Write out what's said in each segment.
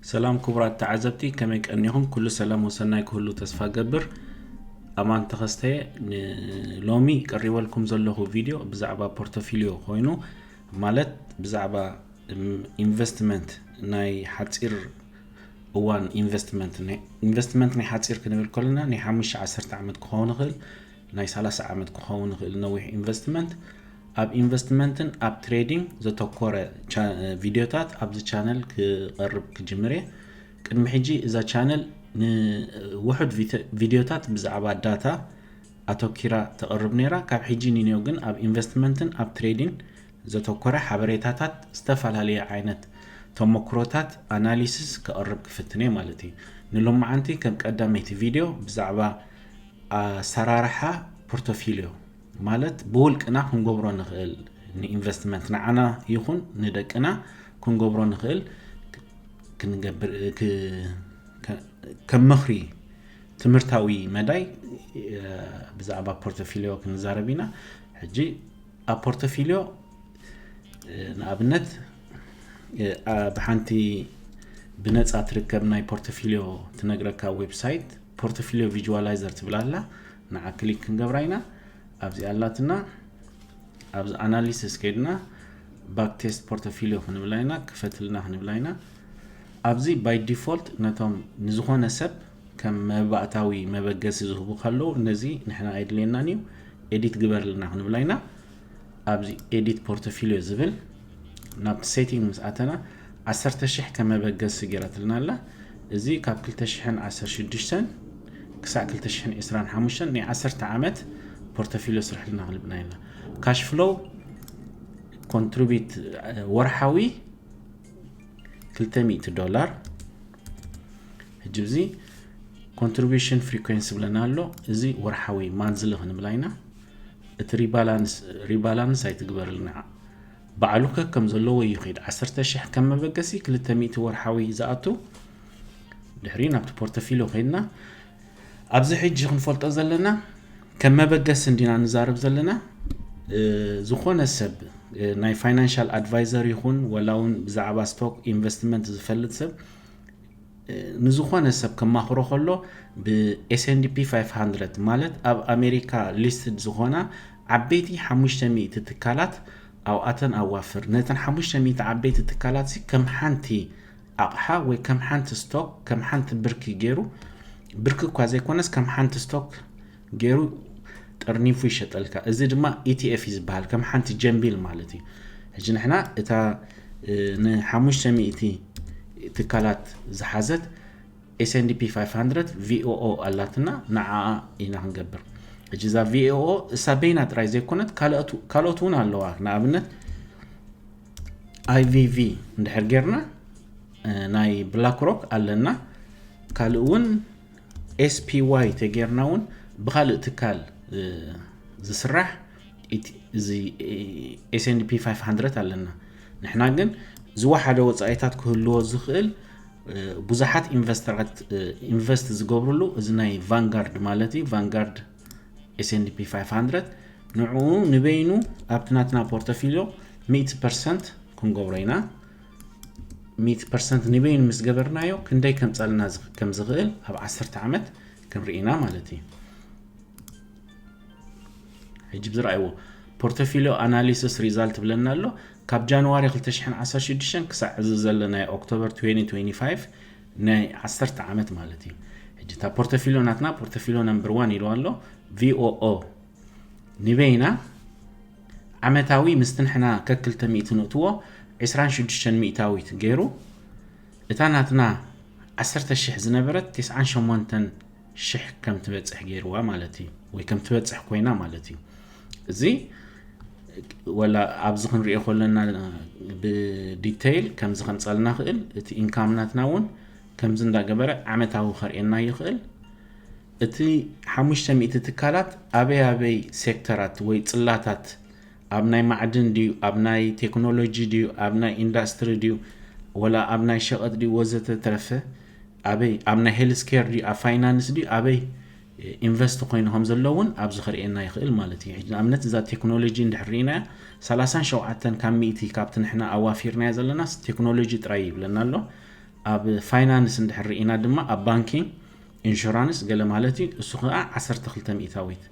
ሰላም ክቡራት ተዓዘብቲ፣ ከመይ ቀኒኹም? ኩሉ ሰላም ወሰናይ ክህሉ ተስፋ ገብር። ኣማን ተኸስተየ። ንሎሚ ቀሪበልኩም ዘለኹ ቪድዮ ብዛዕባ ፖርቶፊልዮ ኮይኑ፣ ማለት ብዛዕባ ኢንቨስትመንት፣ ናይ ሓፂር እዋን ኢንቨስትመንት። ኢንቨስትመንት ናይ ሓፂር ክንብል ከለና ናይ ሓሙሽተ ዓሰርተ ዓመት ክኸውን ይኽእል፣ ናይ ሰላሳ ዓመት ክኸውን ይኽእል ነዊሕ ኢንቨስትመንት። ኣብ ኢንቨስትመንትን ኣብ ትሬዲንግ ዘተኮረ ቪዲዮታት ኣብዚ ቻነል ክቐርብ ክጅምር እየ። ቅድሚ ሕጂ እዛ ቻነል ንውሑድ ቪዲዮታት ብዛዕባ ዳታ ኣተኪራ ተቕርብ ነይራ። ካብ ሕጂ ንኔው ግን ኣብ ኢንቨስትመንትን ኣብ ትሬዲንግ ዘተኮረ ሓበሬታታት፣ ዝተፈላለየ ዓይነት ተመክሮታት፣ ኣናሊሲስ ከቕርብ ክፍትን እየ ማለት እዩ። ንሎማዓንቲ ከም ቀዳመይቲ ቪድዮ ብዛዕባ ኣሰራርሓ ፖርቶፊልዮ፣ ማለት ብውልቅና ክንገብሮ ንኽእል፣ ንኢንቨስትመንት ንዓና ይኹን ንደቅና ክንገብሮ ንኽእል ክንገብር ከም ምኽሪ ትምህርታዊ መዳይ ብዛዕባ ፖርቶፊልዮ ክንዛረብ ኢና። ሕጂ ኣብ ፖርቶፊልዮ ንኣብነት ብሓንቲ ብነፃ ትርከብ ናይ ፖርቶፊልዮ ትነግረካ ዌብሳይት ፖርቶፊልዮ ቪዥዋላይዘር ትብል ኣላ። ንዓ ክሊክ ክንገብራ ኢና። ኣብዚ ኣላትና። ኣብዚ ኣናሊሲስ ከይድና ባክ ቴስት ፖርቶፊልዮ ክንብላ ኢና፣ ክፈትልና ክንብላ ኢና። ኣብዚ ባይ ዲፎልት ነቶም ንዝኾነ ሰብ ከም መባእታዊ መበገሲ ዝህቡ ከለዉ፣ ነዚ ንሕና ኣይድልየናን እዩ፣ ኤዲት ግበርልና ክንብላ ኢና። ኣብዚ ኤዲት ፖርቶፊልዮ ዝብል ናብቲ ሴቲንግ ምስ ኣተና፣ ዓሰርተ ሽሕ ከም መበገሲ ገይራትልና ኣላ። እዚ ካብ ክልተ ሽሕን ዓሰርተ ሽዱሽተን ክሳዕ ክልተ ሽሕን ዕስራን ሓሙሽተን ናይ ዓሰርተ ዓመት ፖርቶፊልዮ ስርሕልና ክንብላ ኢና። ካሽ ፍሎው ኮንትሪቢዩት ወርሓዊ ክልተ ሚእቲ ዶላር። ሕጂ እዚ ኮንትሪቢሽን ፍሪኩንሲ ብለና ኣሎ። እዚ ወርሓዊ ማንዝሊ ክንብላ ኢና። እቲ ሪባላንስ፣ ሪባላንስ ኣይትግበርልና። ባዕሉ ከከም ዘለዎ ይኸይድ። ዓሰርተ ሽሕ ከም መበገሲ፣ ክልተ ሚእቲ ወርሓዊ ዝኣቱ። ድሕሪ ናብቲ ፖርቶፊልዮ ከይድና፣ ኣብዚ ሕጂ ክንፈልጦ ዘለና፣ ከም መበገሲ እንዲና ንዛረብ ዘለና፣ እ፣ ዝኾነ ሰብ፣ እ፣ ናይ ፋይናንሻል ኣድቫይዘር ይኹን፣ ወላ እውን ብዛዕባ ስቶክ ኢንቨስትመንት ዝፈልጥ ሰብ፣ እ፣ ንዝኾነ ሰብ ከማኽሮ ከሎ፣ ብ S and P five hundred፣ ማለት ኣብ ኣሜሪካ ሊስትድ ዝኾና ዓበይቲ ሓሙሽተ ሚእቲ ትካላት፣ ኣብኣተን ኣዋፍር። ነተን ሓሙሽተ ሚእቲ ዓበይቲ ትካላት ሲ ከም ሓንቲ ኣቕሓ ወይ ከም ሓንቲ ስቶክ፣ ከም ሓንቲ ብርኪ ገይሩ፣ ብርኪ እኳ ዘይኮነስ ከም ሓንቲ ስቶክ ገይሩ ጠርኒፉ ይሸጠልካ። እዚ ድማ ኢቲኤፍ እዩ ዝበሃል፣ ከም ሓንቲ ጀምቢል ማለት እዩ። ሕጂ ንሕና እታ፣ እ፣ ንሓሙሽተ ሚእቲ ትካላት ዝሓዘት S and P five hundred V O O ኣላትና፣ ንዓኣ ኢና ክንገብር። ሕጂ እዛ V O O እሳ በይና ጥራይ ዘይኮነት፣ ካልኦት፣ ካልኦት እውን ኣለዋ። ንኣብነት I V V እንድሕር ጌርና፣ እ፣ ናይ ብላክ ሮክ ኣለና። ካልእ እውን S P Y ተጌርና እውን ብኻልእ ትካል፣ እ፣ ዝስራሕ ኢት-፣ እዚ፣ እ፣ S and P five hundred ኣለና። ንሕና ግን ዝወሓደ ወጻኢታት ክህልዎ ዝኽእል፣ እ፣ ብዙሓት ኢንቨስተራት፣ እ፣ ኢንቨስት ዝገብርሉ እዚ ናይ ቫንጋርድ ማለት እዩ። ቫንጋርድ S and P five hundred ንዕኡ ንበይኑ ኣብቲ ናትና ፖርቶፊልዮ ሚእቲ ፐርሰንት ክንገብሮ ኢና። ሚእቲ ፐርሰንት ንበይኑ ምስ ገበርናዮ ክንደይ ከምጻልና ዝኽ-፣ ከም ዝኽእል ኣብ ዓሰርተ ዓመት ክንርኢ ኢና ማለት እዩ። ሕጂ ብዝረኣይዎ ፖርቶፊልዮ ኣናሊሲስ ሪዛልት ብለና ኣሎ። ካብ ጃንዋሪ ክልተ ሽሕን ዓሰርተ ሽዱሽተን ክሳዕ እዚ ዘሎ ናይ ኦክቶበር twenty twenty-five ናይ ዓሰርተ ዓመት ማለት እዩ። ሕጂ እታ ፖርቶፊልዮ ናትና ፖርቶፊልዮ ነምበር ዋን ኢሉ ኣሎ። V O O ንበይና ዓመታዊ ምስቲ ንሕና ከክልተ ሚእቲ ንእትዎ ዕስራን ሽዱሽተን ሚእታዊት ገይሩ፣ እታ ናትና ዓሰርተ ሽሕ ዝነበረት ተስዓን ሸሞንተን ሽሕ ከም ትበጽሕ ገይርዋ ማለት እዩ፣ ወይ ከም ትበጽሕ ኮይና ማለት እዩ። እዚ ወላ ኣብዚ ክንሪኦ ከለና ብዲቴይል ከምዚ ከምጻልና ክእል፣ እቲ ኢንካም ናትና እውን ከምዚ እንዳገበረ ዓመታዊ ከርእየና ይኽእል። እቲ ሓሙሽተ ሚእቲ ትካላት ኣበይ ኣበይ ሴክተራት ወይ ጽላታት፣ ኣብ ናይ ማዕድን ድዩ፣ ኣብ ናይ ቴክኖሎጂ ድዩ፣ ኣብ ናይ ኢንዳስትሪ ድዩ፣ ወላ ኣብ ናይ ሸቐጥ ድዩ፣ ወዘተ ተረፈ፣ ኣበይ፣ ኣብ ናይ ሄልዝ ኬር ድዩ፣ ኣብ ፋይናንስ ድዩ፣ ኣበይ ኢንቨስት ኮይኑ ከም ዘሎ እውን ኣብዚ ከርእየና ይኽእል ማለት እዩ። ሕጂ ንኣብነት እዛ ቴክኖሎጂ እንድሕር ርኢናያ፣ ሰላሳን ሸውዓተን ካብ ሚእቲ ካብቲ ንሕና ኣዋፊርናዮ ዘለና ቴክኖሎጂ ጥራይ ይብለና ኣሎ። ኣብ ፋይናንስ እንድሕር ርኢና ድማ ኣብ ባንኪንግ፣ ኢንሹራንስ ገለ ማለት እዩ። እሱ ከዓ ዓሰርተ ክልተ ሚእታዊት።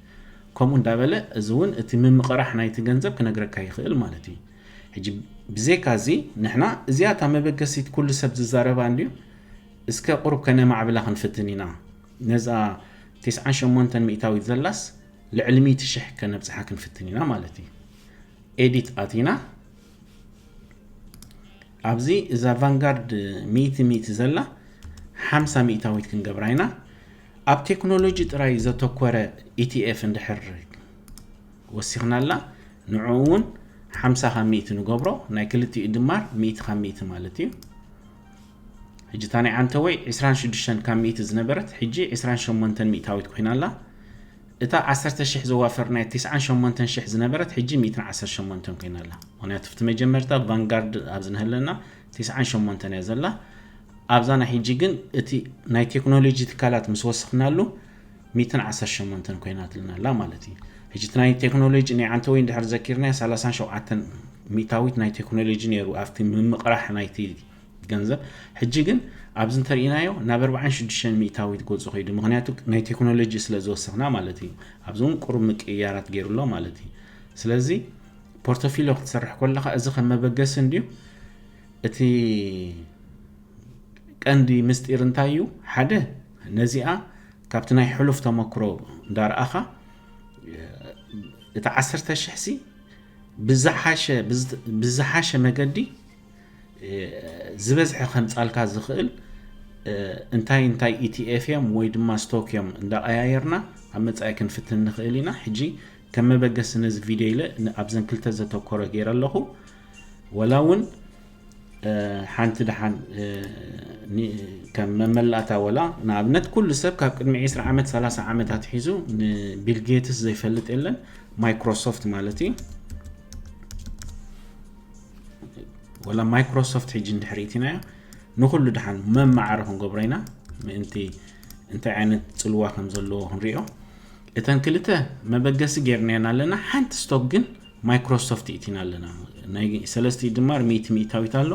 ከምኡ እንዳበለ እዚ እውን እቲ ምምቕራሕ ናይቲ ገንዘብ ክነግረካ ይኽእል ማለት እዩ። ሕጂ ብዘይካ እዚ ንሕና እዚኣ እታ መበገሲት ኩሉ ሰብ ዝዛረባ እንድዩ። እስከ ቁሩብ ከነማዕብላ ክንፍትን ኢና። ነዛ ተስዓን ሸሞንተን ሚእታዊት ዘላስ ልዕሊ ሚእቲ ሽሕ ከነብፅሓ ክንፍትን ኢና ማለት እዩ። ኤዲት ኣቲና ኣብዚ እዛ ቫንጋርድ ሚእቲ ሚእቲ ዘላ ሓምሳ ሚእታዊት ክንገብራ ኢና። ኣብ ቴክኖሎጂ ጥራይ ዘተኮረ ኢቲኤፍ እንድሕር ወሲኽናላ ንዕኡ እውን ሓምሳ ካብ ሚእቲ ንገብሮ፣ ናይ ክልቲኡ ድማር ሚእቲ ካብ ሚእቲ ማለት እዩ። ሕጂ እታ ናይ ዓንተወይ ዕስራን ሽዱሽተን ካብ ሚእቲ ዝነበረት ሕጂ ዕስራን ሸሞንተን ሚእታዊት ኮይና ኣላ። እታ ዓሰርተ ሽሕ ዘዋፈርናያ ትስዓን ሸሞንተን ሽሕ ዝነበረት ሕጂ ሚእትን ዓሰርተ ሸሞንተን ኮይና ኣላ። ምኽንያቱ ኣብቲ መጀመርታ ቫንጋርድ ኣብ ዝንህለና ትስዓን ሸሞንተን እያ ዘላ። ኣብዛ ናይ ሕጂ ግን እቲ ናይ ቴክኖሎጂ ትካላት ምስ ወሰኽናሉ ሚእትን ዓሰርተ ሸሞንተን ኮይናትልና ኣላ ማለት እዩ። ሕጂ እቲ ናይ ቴክኖሎጂ ናይ ዓንተወይ እንድሕር ዘኪርናያ ሰላሳን ሸውዓተን ሚእታዊት ናይ ቴክኖሎጂ ነይሩ ኣብቲ ምምቕራሕ ናይቲ ገንዘብ። ሕጂ ግን ኣብዚ እንተርኢናዮ ናብ ኣርባዓን ሽዱሽተን ሚእታዊት ገፁ ከይዱ፣ ምኽንያቱ ናይ ቴክኖሎጂ ስለ ዝወሰኽና ማለት እዩ። ኣብዚ እውን ቁሩብ ምቅይያራት ገይሩ ኣሎ ማለት እዩ። ስለዚ ፖርቶፊልዮ ክትሰርሕ ከለኻ እዚ ከም መበገሲ እንድዩ። እቲ ቀንዲ ምስጢር እንታይ እዩ? ሓደ ነዚኣ ካብቲ ናይ ሕሉፍ ተመክሮ እንዳረኣኻ እቲ ዓሰርተ ሽሕ ሲ ብዝሓሸ ብዝ- ብዝሓሸ መገዲ እ፣ ዝበዝሐ ከምፃልካ ዝኽእል እ፣ እንታይ እንታይ ኢቲኤፍ እዮም ወይ ድማ ስቶክ እዮም እንዳቀያየርና ኣብ መፃኢ ክንፍትን ንኽእል ኢና። ሕጂ ከም መበገሲ ነዚ ቪድዮ ኢለ ን- ኣብዘን ክልተ ዘተኮረ ገይረ ኣለኹ። ወላ እውን እ፣ ሓንቲ ደሓን እ፣ ኒ- ከም መመላእታ ወላ ንኣብነት ኩሉ ሰብ ካብ ቅድሚ ዕስራ ዓመት ሰላሳ ዓመት ኣትሒዙ ንቢል ጌትስ ዘይፈልጥ የለን። ማይክሮሶፍት ማለት እዩ። ወላ ማይክሮሶፍት ሕጂ እንድሕር ኢትናዮ ንኩሉ ደሓን መማዕረ ክንገብሮ ኢና። ምእንቲ እንታይ ዓይነት ፅልዋ ከም ዘለዎ ክንሪኦ። እተን ክልተ መበገሲ ጌርናየን ኣለና። ሓንቲ ስቶክ ግን ማይክሮሶፍት ኢቲና ኣለና። ናይ ሰለስቲኡ ድማር ሚእቲ ሚእታዊት ኣሎ።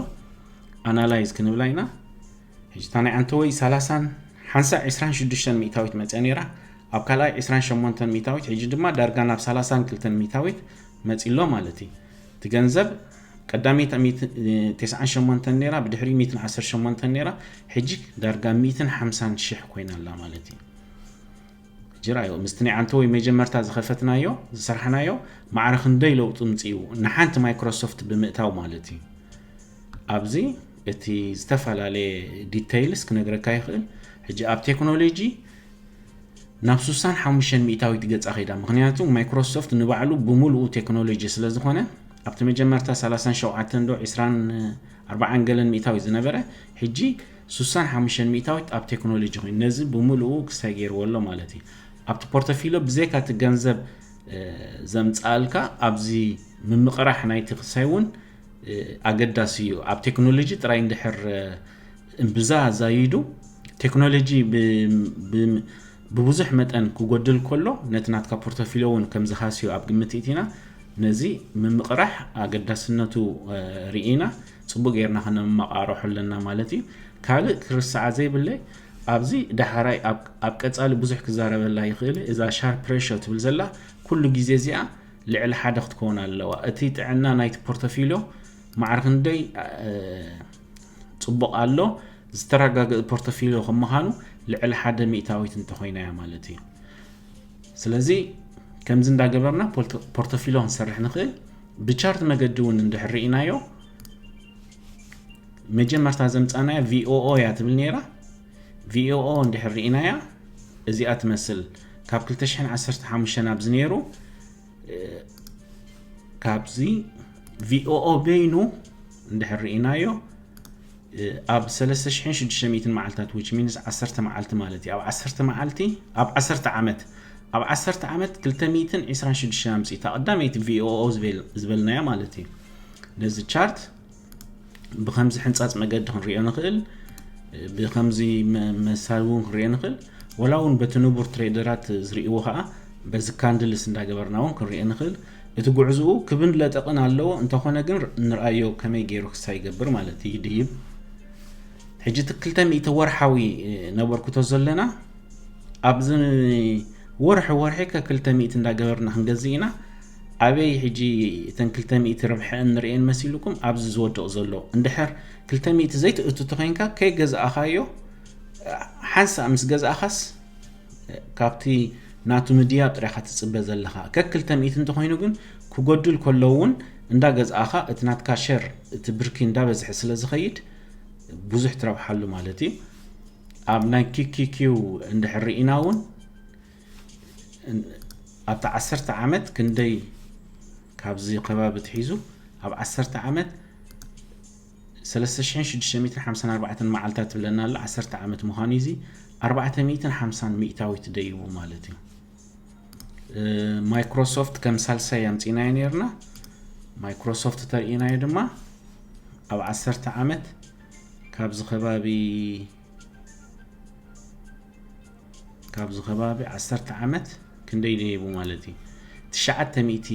ኣናላይዝ ክንብላ ኢና። ሕጂ እታ ናይ ኣንተወይ ሰላሳን ሓንሳእ ዕስራን ሽዱሽተን ሚእታዊት መፅያ ነይራ። ኣብ ካልኣይ ዕስራን ሸሞንተን ሚእታዊት፣ ሕጂ ድማ ዳርጋ ናብ ሰላሳን ክልተን ሚእታዊት መፂ ኣሎ ማለት እዩ። እቲ ገንዘብ ቀዳመይቲ ሚእቲ- ተስዓን ሸሞንተን ነይራ፣ ብድሕሪ ሚእትን ዓሰርተ ሸሞንተን ነይራ፣ ሕጂ ዳርጋ ሚእትን ሓምሳን ሽሕ ኮይና ኣላ ማለት እዩ። ሕጂ ራእዮ ምስቲ ናይ ዓንተወይ መጀመርታ ዝኸፈትናዮ ዝሰርሕናዮ ማዕረ ክንደይ ለውጢ ምፅኡ ንሓንቲ ማይክሮሶፍት ብምእታው ማለት እዩ። ኣብዚ እቲ ዝተፈላለየ ዲተይልስ ክነግረካ ይኽእል። ሕጂ ኣብ ቴክኖሎጂ ናብ ሱሳን ሓሙሽተን ሚእታዊት ገጻ ከይዳ። ምኽንያቱ ማይክሮሶፍት ንባዕሉ ብምሉኡ ቴክኖሎጂ ስለ ዝኾነ፣ ኣብቲ መጀመርታ ሰላሳን ሸውዓተን ዶ ዕስራን ኣርባዓን ገለን ሚእታዊት ዝነበረ፣ ሕጂ ሱሳን ሓሙሽተን ሚእታዊት ኣብ ቴክኖሎጂ ኮይኑ፣ ነዚ ብምሉኡ ክሳይ ገይርዎ ኣሎ ማለት እዩ። ኣብቲ ፖርቶፊሎ ብዘይካ እቲ ገንዘብ እ፣ ዘምጽኣልካ ኣብዚ ምምቕራሕ ናይቲ ክሳይ እውን እ፣ ኣገዳሲ እዩ። ኣብ ቴክኖሎጂ ጥራይ እንድሕር እ፣ እምብዛ ዛይዱ ቴክኖሎጂ ብ- ብ- ብብዙሕ መጠን ክጎድል ከሎ ነቲ ናትካ ፖርቶፊልዮ እውን ከም ዝሃስዮ ኣብ ግምት እቲና ነዚ ምምቕራሕ ኣገዳስነቱ እ፣ ርኢና ጽቡቅ ጌርና ከነመቃርሖ ኣለና ማለት እዩ። ካልእ ክርስዓ ዘይብለይ ኣብዚ ዳሕራይ ኣብ ኣብ ቀጻሊ ብዙሕ ክዛረበላ ይኽእል እዛ ሻርፕ ሬሾ ትብል ዘላ ኩሉ ግዜ እዚኣ ልዕሊ ሓደ ክትከውን ኣለዋ። እቲ ጥዕና ናይቲ ፖርቶፊልዮ ማዕረ ክንደይ እ፣ ጽቡቕ ኣሎ፣ ዝተረጋገ ፖርቶፊልዮ ከም ምዃኑ ልዕሊ ሓደ ሚእታዊት እንተኾይና እያ ማለት እዩ። ስለዚ ከምዚ እንዳገበርና ፖርቶ- ፖርቶፊልዮ ክንሰርሕ ንኽእል። ብቻርት መገዲ እውን እንድሕር ርኢናዮ መጀመርታ ዘምጻናያ ቪኦኦ እያ ትብል ነይራ። ቪኦኦ እንድሕር ርኢናያ እዚኣ ትመስል። ካብ ክልተ ሽሕን ዓሰርተ ሓሙሽተን ኣብዚ ነይሩ እ፣ ካብዚ ቪኦኦ በይኑ እንድሕር ርኢናዮ እ፣ ኣብ ሰለስተ ሽሕን ሽዱሽተ ሚእትን መዓልታት which means ዓሰርተ መዓልቲ ማለት እዩ። ኣብ ዓሰርተ መዓልቲ ኣብ ዓሰርተ ዓመት ኣብ ዓሰርተ ዓመት ክልተ ሚእትን ዕስራን ሽዱሽተን ኣምፂኡ እታ ቀዳመይቲ ቪኦኦ ዝበል- ዝበልናያ ማለት እዩ። ነዚ ቻርት ብከምዚ ሕንፃፅ መገዲ ክንሪኦ ንኽእል፣ ብከምዚ መ- መሳሊ እውን ክንሪኦ ንኽእል። ወላ እውን በቲ ንቡር ትሬደራት ዝርእይዎ ከዓ በዚ ካንድልስ እንዳገበርና እውን ክንሪኦ ንኽእል። እቲ ጉዕዝኡ ክብን ለጠቕን ኣለዎ፣ እንተኾነ ግን ንርኣዮ ከመይ ገይሩ ክሳይ ይገብር ማለት እዩ። ይድይብ ሕጂ እቲ ክልተ ሚእቲ ወርሓዊ ነበርኩቶ ዘለና ኣብዚ ወርሒ ወርሒ ከ ክልተ ሚእቲ እንዳገበርና ክንገዝእ ኢና። ኣበይ ሕጂ እተን ክልተ ሚእቲ ርብሐ ንርእየን መሲልኩም ኣብዚ ዝወድቕ ዘሎ? እንድሕር ክልተ ሚእቲ ዘይትእቱ ተኾይንካ ከይገዛእኻዮ ሓንሳእ ምስ ገዛእኻስ ካብቲ ናቱ ምድያብ ጥራይካ ትጽበ ዘለኻ። ከክልተ ሚእቲ እንተኾይኑ ግን ክጎድል ከሎ እውን እንዳገዛእኻ እቲ ናትካ ሸር እቲ ብርኪ እንዳበዝሐ ስለ ዝኸይድ ብዙሕ ትረብሓሉ ማለት እዩ። ኣብ ናይ ኪኪኪው እንድሕር ርኢና እውን ኣብቲ ዓሰርተ ዓመት ክንደይ ካብዚ ከባቢ ትሒዙ ኣብ ዓሰርተ ዓመት ሰለስተ ሽሕን ሽዱሽተ ሚእትን ሓምሳን ኣርባዕተን መዓልታት ትብለና ኣላ። ዓሰርተ ዓመት ምዃኑ እዚ ኣርባዕተ ሚእትን ሓምሳን ሚእታዊት ደይቡ ማለት እዩ። ማይክሮሶፍት ከም ሳልሳይ ኣምፂናዮ ነርና። ማይክሮሶፍት ተርእናዮ ድማ ኣብ ዓሰርተ ዓመት ካብዚ ከባቢ ካብዚ ከባቢ ዓሰርተ ዓመት ክንደይ ደይቡ ማለት እዩ? ትሽዓተ ሚእቲ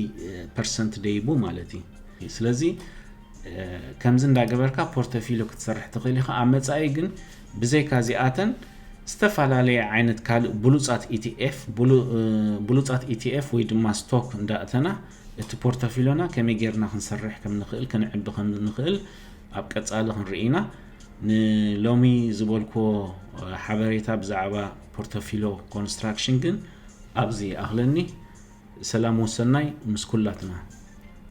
ፐርሰንት ደይቡ ማለት እዩ። ስለዚ ከምዚ እንዳገበርካ ፖርተፊሎ ክትሰርሕ ትኽእል ኢኻ። ኣብ መጻኢ ግን ብዘይካ እዚኣተን ዝተፈላለየ ዓይነት ካልእ ብሉጻት ኢቲኤፍ ብሉጻት ኢቲኤፍ ወይ ድማ ስቶክ እንዳእተና እቲ ፖርተፊሎና ከመይ ጌርና ክንሰርሕ ከም ንኽእል ክንዕቢ ከም ንኽእል ኣብ ቀጻሊ ክንርኢ ኢና። ንሎሚ ዝበልክዎ ሓበሬታ ብዛዕባ ፖርተፊሎ ኮንስትራክሽን ግን ኣብዚ ኣኽለኒ። ሰላም ወሰናይ ምስ ኩላትና።